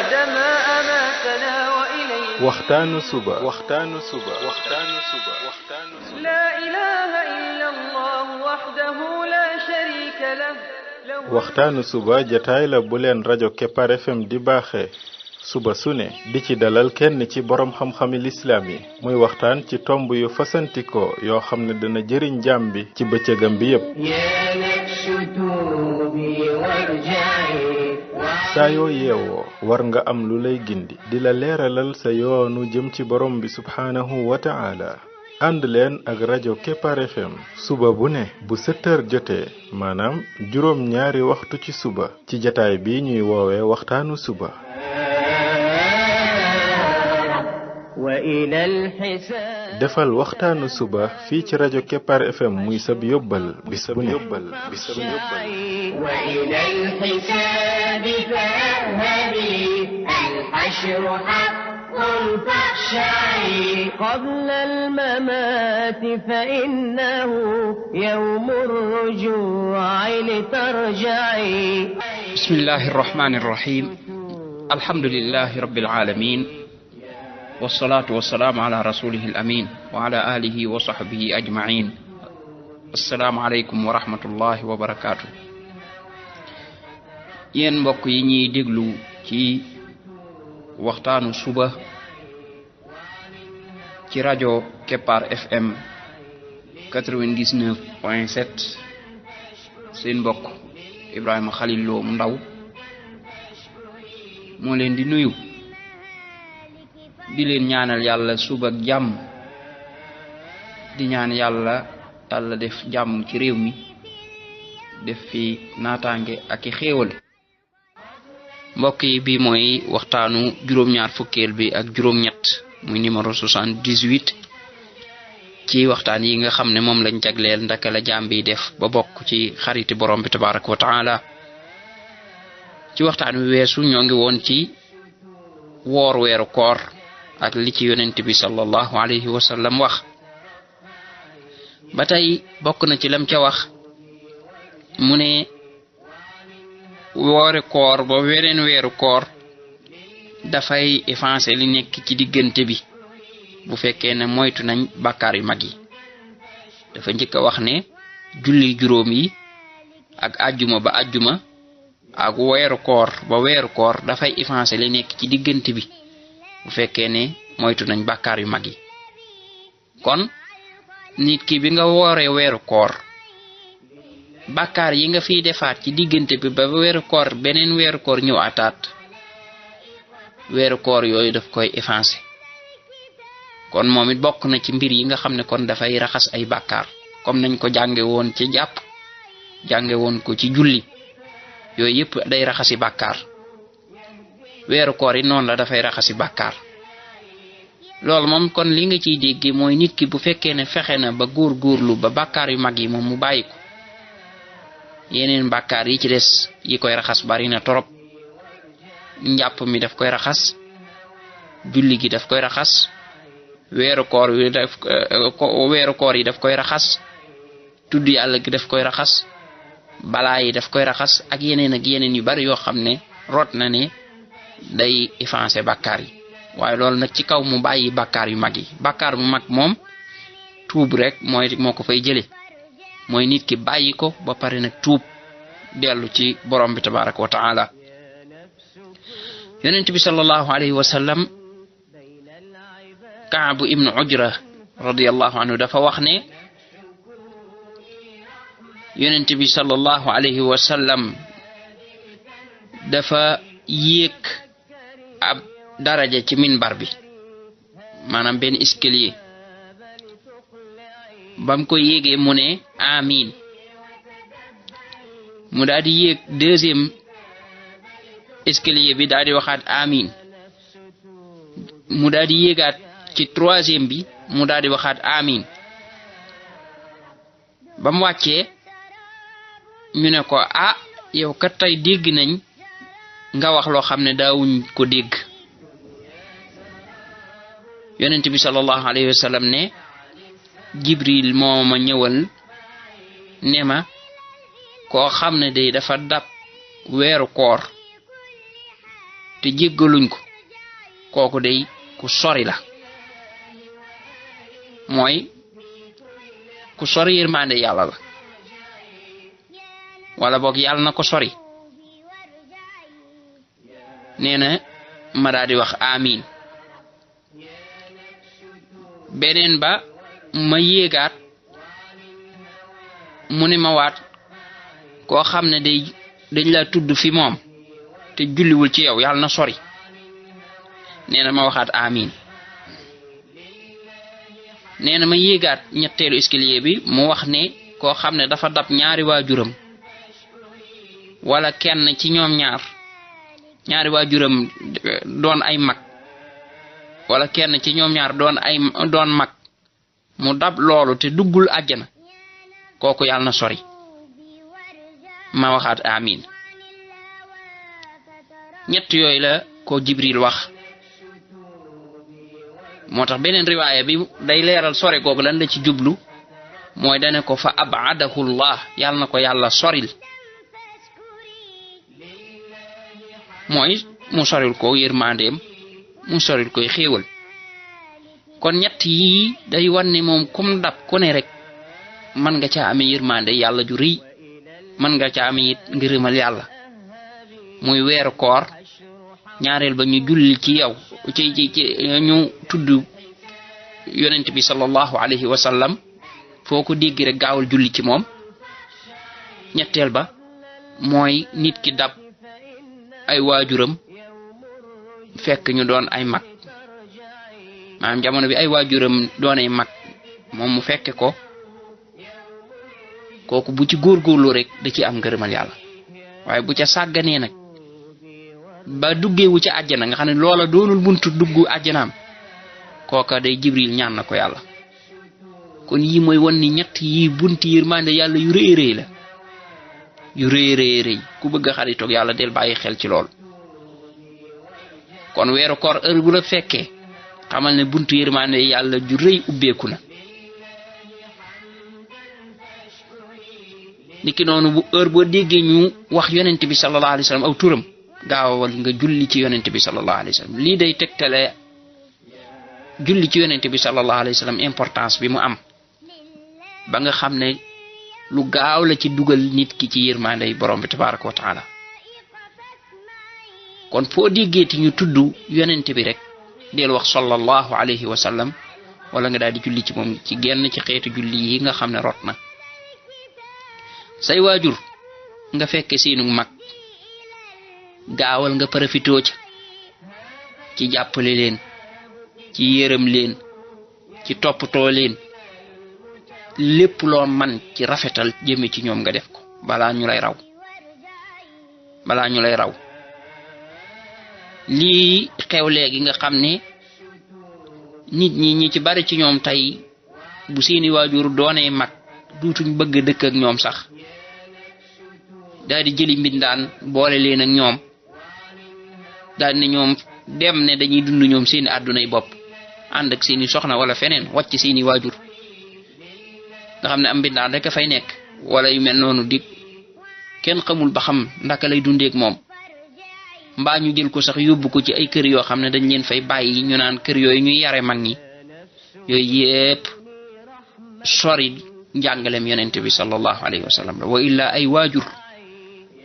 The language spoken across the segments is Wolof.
بعدما أماتنا وإليه waxtaanu suba لا إله إلا الله وحده لا شريك له waxtaanu suba jataay la bu leen rajo Kepar FM di baaxee suba su ne di ci dalal kenn ci borom xam-xami lislaam yi muy waxtaan ci tomb yu fasantikoo yoo xam ne dana jëriñ jaam bi ci bëccëgam bi yépp saa yoo yeewoo war nga am lu lay gindi di la leeralal sa yoonu jëm ci borom bi subhaanahu wa ta'ala ànd leen ak rajo Kepar FM suba bu ne bu 7h jotee maanaam juróom ñaari waxtu ci suba ci jataay bi ñuy woowee waxtaanu suba defal waxtaanu suba fii ci rajo Kepar FM muy sab yóbbal bis bu ne قبل الممات فإنه يوم الرجوع لترجعي بسم الله الرحمن الرحيم الحمد لله رب العالمين والصلاة والسلام على رسوله الأمين وعلى آله وصحبه أجمعين السلام عليكم ورحمة الله وبركاته yéen mbokk yi ñuy déglu ci waxtaanu suba ci rajo Kepar FM 99.7 seen mbokk Ibrahima Khalil Lo mu ndaw moo leen di nuyu di leen ñaanal yàlla suba ak jàmm di ñaan yàlla def jàmm ci réew mi def fi naataange ak i xéewal mbokk yi bi mooy waxtaanu juróom-ñaar fukkeel bi ak juróom-ñett muy numéro 78 ci waxtaan yi nga xam ne moom lañ jagleel ndaka la jaam bi def ba bokk ci xariti borom bi tabaraka wa taala ci waxtaan wi weesu ñoo ngi woon ci woor weeru koor ak li ci yonent bi sallallahu alayhi wa sallam wax ba tey bokk na ci lam ca wax mu ne woore koor ba weneen weeru koor dafay effacer li nekk ci diggante bi bu fekkee ne moytu nañ bàkkaar yu mag yi dafa njëkk a wax ne julli juróom yi ak àjjuma ba àjjuma ak weeru koor ba weeru koor dafay effacer li nekk ci diggante bi bu fekkee ne moytu nañ bàkkaar yu mag yi kon nit ki bi nga wooree weeru koor bàkkaar yi nga fiy defaat ci diggante bi ba weeru koor beneen weeru koor ñëw ataat weeru koor yooyu daf koy effacer kon moom it bokk na ci mbir yi nga xam ne kon dafay raxas ay bàkkaar comme nañ ko jànge woon ci jàpp jànge woon ko ci julli yooyu yëpp day raxasi bàkkaar weeru koor yi noonu la dafay raxasi bàkkaar loolu moom kon li nga ciy dégg mooy nit ki bu fekkee ne fexe na ba góorgóorlu ba bàkkaar yu mag yi moom mu bàyyi ko yeneen bàkkaar yi ci des yi koy raxas bari na torop njàpp mi daf koy raxas julli gi daf koy raxas weeru koor yi daf koy raxas tudd yàlla gi daf koy raxas balaa yi daf koy raxas ak yeneen yu bari yoo xam ne rot na ne day effacer bàkkaar yi waaye loolu nag ci kaw mu bàyyi bàkkaar yu mag yi bàkkaar bu mag moom tuub rek moo ko fay jële mooy nit ki bàyyi ko ba pare nag tuub dellu ci borom bi tabaraka wa taala yonent bi sallallahu alayhi wa sallam Kaabu ibnu Ujra radiyallahu anhu dafa wax ne yonent bi sallallahu alayhi wa sallam dafa yéeg ab daraja ci minbar bi maanaam benn escalier bam ko yéegee mu ne amin mu daal di yéeg deuxième escalier bi daal di waxaat amin mu daal di yéegaat ci troisième bi mu daal di waxaat amin ba mu wàccee ñu ne ko yow kat tey dégg nañ nga wax loo xam ne daawuñ ko dégg yonent bi sallallahu alayhi wa sallam ne Jibril moo ma ñëwal ne ma koo xam ne day dafa dab weeru koor te jéggaluñ ko kooku day ku sori la mooy ku sori yërmande yàlla la wala boog yàlla na ko sori nee na ma daal di wax amiin beneen ba ma yéegaat mu ne ma waat koo xam ne dañ la tudd fi moom te julliwul ci yow yàlla na sori nee na ma waxaat amiin nee na ma yéegaat ñetteelu escalier bi mu wax ne koo xam ne dafa dab ñaari waajuram wala kenn ci ñoom ñaari waajuram doon ay mag wala kenn ci ñoom ñaar doon mag mu dab loolu te duggul àjjana kooku yàlla na sori ma waxaat amiin ñett yooyu la ko Jibril wax moo tax beneen riwaaya bi day leeral sori googu lan la ci jublu mooy dane ko fa abadahu llah yàlla na ko yàlla soril mooy mu soril ko yërmandeem mu soril koy xéewal kon ñett yii day wan ne moom kum dab ku ne rek man nga caa amee yërmande yàlla ju rëy man nga caa amee it ngërëmal yàlla muy weeru koor ñaareel ba ñu julli ci yow ci ñu tudd yonent bi sallallahu alayhi wa sallam foo ko dégg rek gaawal julli ci moom ñetteel ba mooy nit ki dab ay waajuram fekk ñu doon ay mag maanaam jamono bi ay waajuram doon ay mag moom mu fekke ko kooku bu ci góorgóorlu rek da ci am ngërëmal yàlla waaye bu ca sàgganee nag ba duggeewu ca àjjana nga xam ne loola doonul buntu duggu àjjanaam kooka day Jibril ñaan na ko yàlla kon yii mooy wan ni ñett yii bunti yërmande yàlla yu rëy rëy la yu rëy rëy ku bëgg a xaritoog yàlla del bàyyi xel ci lool kon weeru koor heure bu la fekkee xamal ne buntu yërmande yàlla ju rëy ubbeeku na niki noonu bu heure boo déggee ñu wax yonent bi sallallahu alayhi wa sallam aw turam gaawal nga julli ci yonent bi sallallahu alayhi wa sallam lii day tegtale julli ci yonent bi sallallahu alayhi wa sallam importance bi mu am ba nga xam ne lu gaaw la ci dugal nit ki ci yërmande yi borom bi tabaraka wa taala kon foo déggeeti ñu tudd yonent bi rek del wax sallallahu alayhi wa sallam wala nga daal di julli ci moom ci genn ci xeetu julli yi nga xam ne rot na say waajur nga fekke seenu mag gaawal nga profitoo ci jàppale leen ci yërëm leen ci toppatoo leen lépp loo man ci rafetal jëme ci ñoom nga def ko balaa ñu lay raw lii xew léegi nga xam ne nit ñi ci bari ci ñoom tey bu seeni waajur doonee mag duutuñ bëgg dëkk ak ñoom sax daal di jëli mbindaan boole leen ak ñoom daal ne ñoom dem ne dañuy dund ñoom seeni àddunay bopp ànd ak seeni soxna wala feneen wàcc seeni waajur nga xam ne am mbindaan rek a fay nekk wala yu mel noonu di kenn xamul ba xam ndaka lay dundeek moom mbaa ñu jël ko sax yóbbu ko ci ay kër yoo xam ne dañ leen fay bàyyi ñu naan kër yooyu ñuy yare mag ñi yooyu yépp sori njàngalem yonent bi sallallahu alayhi wa sallam wa illa ay waajur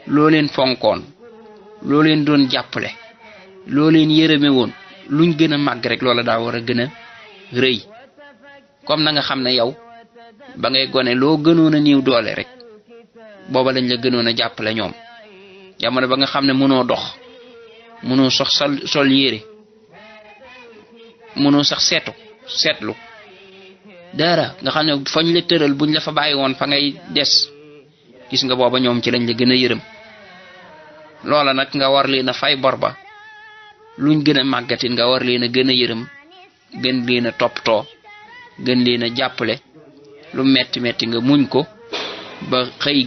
loo leen fonkoon loo leen doon jàppale loo leen yërëme woon luñ gën a màgg rek loola daa war a gën a rëy comme na nga xam ne yow ba ngay gone loo gënoon a niiw doole rek booba lañ la gënoon a jàppale ñoom jamono ba nga xam ne mënoo dox mënoo sax sol yére mënoo sax seetlu dara nga xam ne fañ la tëral buñ la fa bàyyi woon fa ngay des gis nga booba ñoom ci lañ la gën a yërëm loola nag nga war leen a fay bor ba luñ gën a màggatin nga war leen a gën a yërëm gën leen a toppatoo gën leen a jàppale lu metti nga muñ ko ba xëy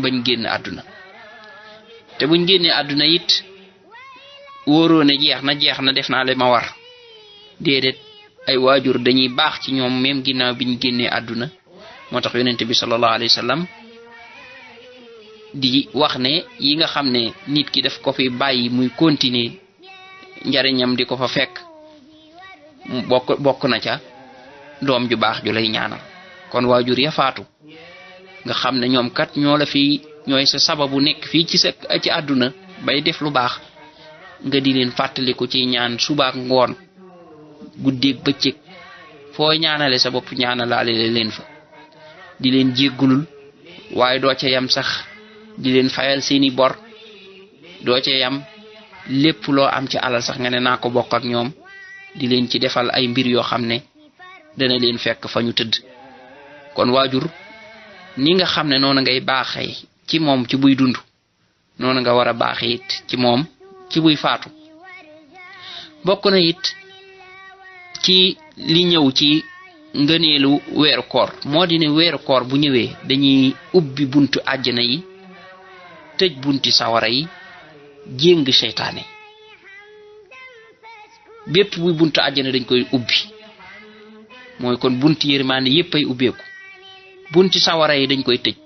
bañ génn àdduna te buñ génnee àdduna it wóoroo ne jeex na def naa li ma war déedéet ay waajur dañuy baax ci ñoom même ginnaaw biñ génnee àdduna moo tax yonent bi sallallahu alayhi wa sallam di wax ne yi nga xam ne nit ki daf ko fi bàyyi muy continuer njariñam di ko fa fekk bokk na ca doom ju baax ju lay ñaanal. kon waajur ya faatu nga xam ne ñoom kat ñooy sa sababu nekk fii ci àdduna bay def lu baax nga di leen fàttaliku ci ñaan subaak ngoon guddeeg bëccëg foo ñaanale sa bopp ñaanalaale leen fa di leen jéggulul waaye doo ca yam sax di leen fayal seeni bor doo ca yam lépp loo am ci alal sax nga ne naa ko bokk ak ñoom di leen ci defal ay mbir yoo xam ne dana leen fekk fa ñu tëdd. kon waajur ni nga xam ne noonu ngay baaxee ci moom ci buy dund noonu nga war a baaxee it ci moom ci buy faatu. bokk na it ci li ñëw ci ngëneelu weeru koor moo di ne weeru koor bu ñëwee dañuy ubbi buntu àjjana yi tëj bunti sawara yi jéng seytaane bépp buy buntu àjjana dañ koy ubbi mooy kon bunti yërmaande yépp ay ubbeeku bunti sawara yi dañ koy tëj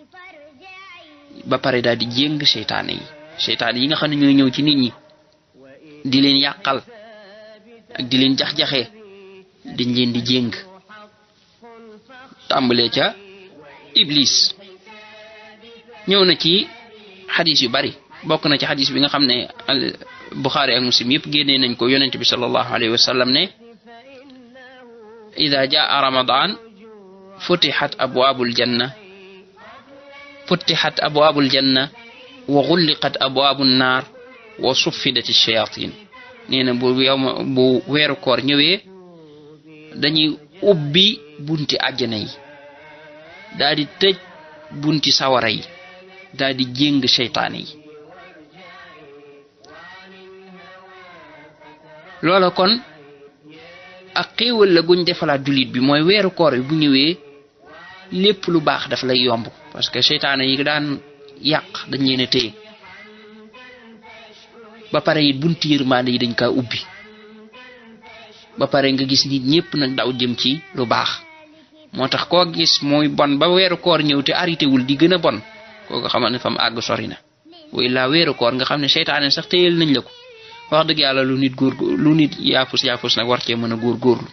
ba pare daal di jéng seytaane yi nga xam ne ñooy ñëw ci nit ñi di leen yàqal ak di leen jax-jaxee dañ leen di jéng tàmbalee ca iblis. ñëw na ci xadis yu bari bokk na ci xadis bi nga xam ne Buxaari ak Muslim yëpp génnee nañ ko yonent bi sallallahu alayhi wa sallam ne ida jaa ramadan futixat abwaabul janna wa xulliqat abwaabun naar wa suffidat ash-shayatin. nee na bu weeru koor ñëwee dañuy ubbi bunti àjjana yi daal di tëj bunti sawara yi daal di jéng seytaane yi. loola kon ak xéewal la guñ defalaat jullit bi mooy weeru koor bi bu ñëwee lépp lu baax daf lay yomb parce que seytaane yi daan yàq dañ leen a téye ba pare it bunti yërmande yi dañ kaa ubbi ba pare nga gis nit ñépp nag daw jëm ci lu baax. moo tax koo gis muy bon ba weeru koor ñëw te arrêté wul di gën a bon kooku xamal ne fa mu àgg sori na. way laa weeru koor nga xam ne seytaane sax téyel nañ la ko wax dëgg yàlla lu nit yaafus nag war cee mën a góorgóorlu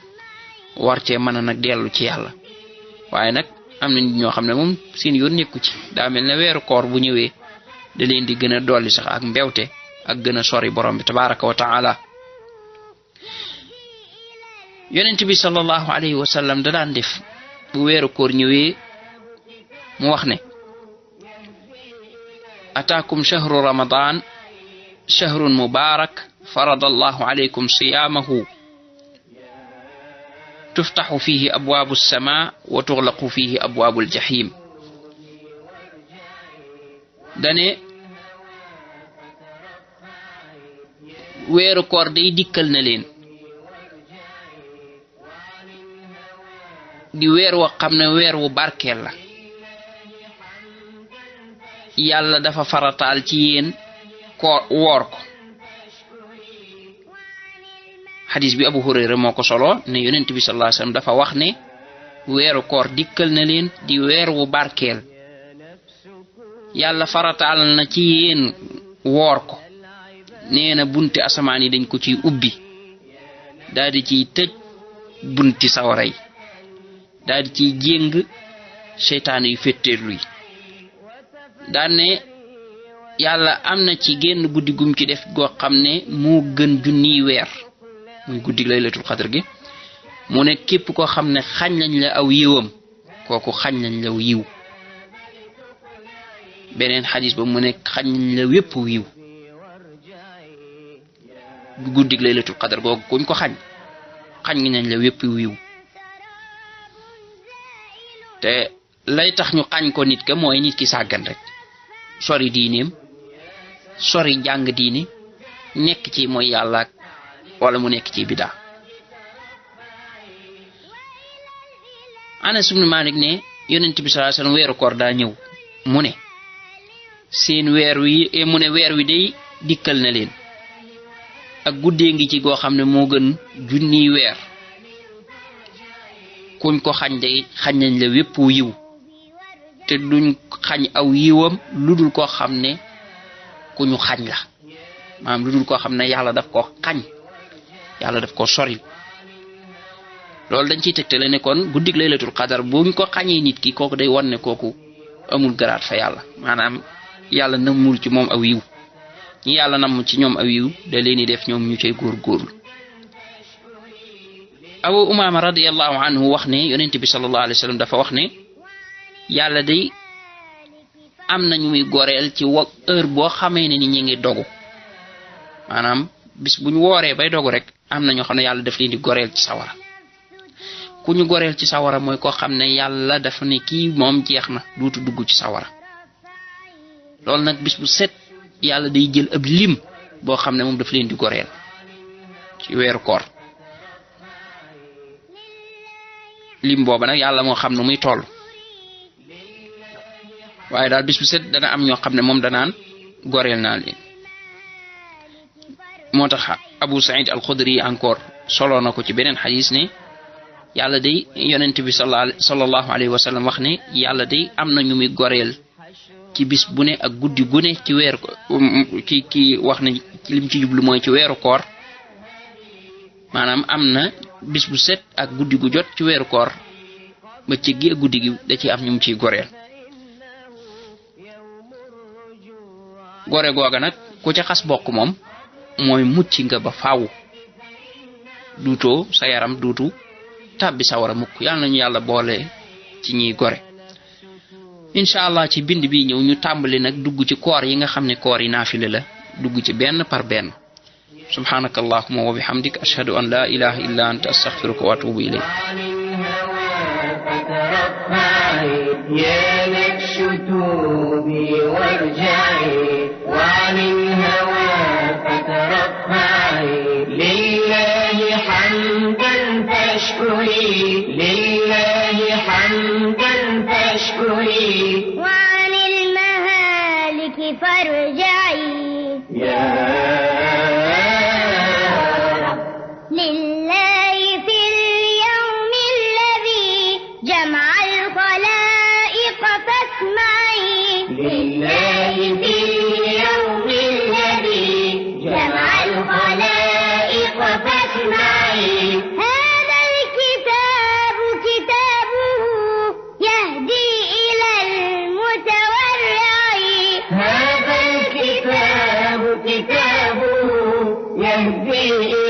war cee mën a nag dellu ci yàlla. waaye nag am na nit ñoo xam ne moom seen yoon nekku ci daa mel ne weeru koor bu ñëwee da leen di gën a dolli sax ak mbewte ak gën a sori borom bi tabaraka wa taala. yonent bi sallallahu alayhi wa sallam da daan def bu weeru koor ñëwee mu wax ne ataakum shahru ramadan shahrun mubarak farada allahu alaykum siyaamahu tuftaxu fihi abwaabu alsama wa tuxlaqu fihi abwaabu aljahim. dane weeru koor day dikkal na leen di weer woo xam ne weer wu barkeel la yàlla dafa farataal ci yéen ko woor ko. xadis bi Abu Hurayra moo ko solo ne yonent bi sallallahu alayhi wasallam dafa wax ne weeru koor dikkal na leen di weer wu barkeel yàlla farataal na ci yéen woor ko. nee na bunti asamaan yi dañ ko ciy ubbi daal di ciy tëj bunti sawara yi daal di ciy jéng seytaane yu fetteerlu yi. daan ne yàlla am na ci génn guddi gum ci def goo xam ne moo gën junniy weer muy guddi laylatul xadr gi. mu ne képp koo xam ne xañ nañ la aw yiwam kooku xañ nañ la yiw. beneen xadis ba mu ne xañ nañ la wépp yiw. guddi laylatul xadr googu kuñ ko xañ nañ la wépp yiw. te lay tax ñu xañ ko nit ka mooy nit ki sàggan rek sori diineem sori jàng diine nekk ci mooy yàlla wala mu nekk ci bidaa. Anas ibn Malik ne yonent bi sallallahu alayhi wasallam weeru koor daa ñëw mu ne seen weer wi day dikkal na leen ak guddee ngi ci goo xam ne moo gën junniy weer kuñ ko xañ day xañ nañ la wépp yiw te duñ xañ aw yiwam lu dul koo xam ne ku ñu xañ la maanaam lu dul koo xam ne yàlla daf ko xañ yàlla daf ko soril loolu dañ ciy tegtale ne kon guddig laylatul qadar buñ ko xañee nit ki kooku day won ne kooku amul garaat fa yàlla maanaam yàlla namul ci moom aw yiw ñi yàlla namm ci ñoom aw yiw da leen di def ñoom ñu cay góorgóorlu Abu Umaama radiyallahu anhu wax ne yonent bi sallallahu alayhi wa sallam dafa wax ne yàlla day am na ñu muy goreel ci heure boo xamee ne ni ñi ngi dogu maanaam bis buñ wooree bay dogu rek am na ñoo xam ne yàlla daf leen di goreel ci sawara ku ñu goreel ci sawara mooy koo xam ne yàlla dafa ne kii moom jeex na duutu dugg ci sawara loolu nag bis bu set yàlla day jël ab lim boo xam ne moom daf leen di goreel ci weeru koor lim booba nag yàlla moo xam ne muy toll waaye daal bis bu set dana am ñoo xam ne moom danaan goreel naa leen moo tax Abu Saïd al-Khudri encore solo na ko ci beneen xadis ne yàlla day yonent bi sallallahu alayhi wa sallam wax ne yàlla day am na ñu muy goreel ci bis bu ne ak guddi gu ne ci weer ki wax ne lim ci jublu mooy ci weeru koor maanaam am na bis bu set ak guddi gu jot ci weeru koor ba ci gi guddi gi da ci am ñu ciy goreel gore googa nag ku ca xas bokk moom mooy mucc nga ba faaw duutoo sa yaram duutu tàbbi sawara mukk yàlla nañu yàlla boole ci ñiy gore incha allah ci bind bi ñëw ñu tàmbali nag dugg ci koor yi nga xam ne koor yi naafile la dugg ci benn par benn subhanaka allahumma wa bihamdik ashhadu an la ilaha illa anta astaghfiruka wa atubu ilayk يا نكشت بي وارجعي وعن الهوى فترفعي لله حمدا فاشكري لله حمدا فاشكري وعن المهالك فارجعي لله في اليوم الذي جمع الخلائق فاسمعي لله في اليوم الذي جمع الخلائق فاسمعي هذا الكتاب كتابه يهدي إلى المتورع هذا الكتاب كتابه يهدي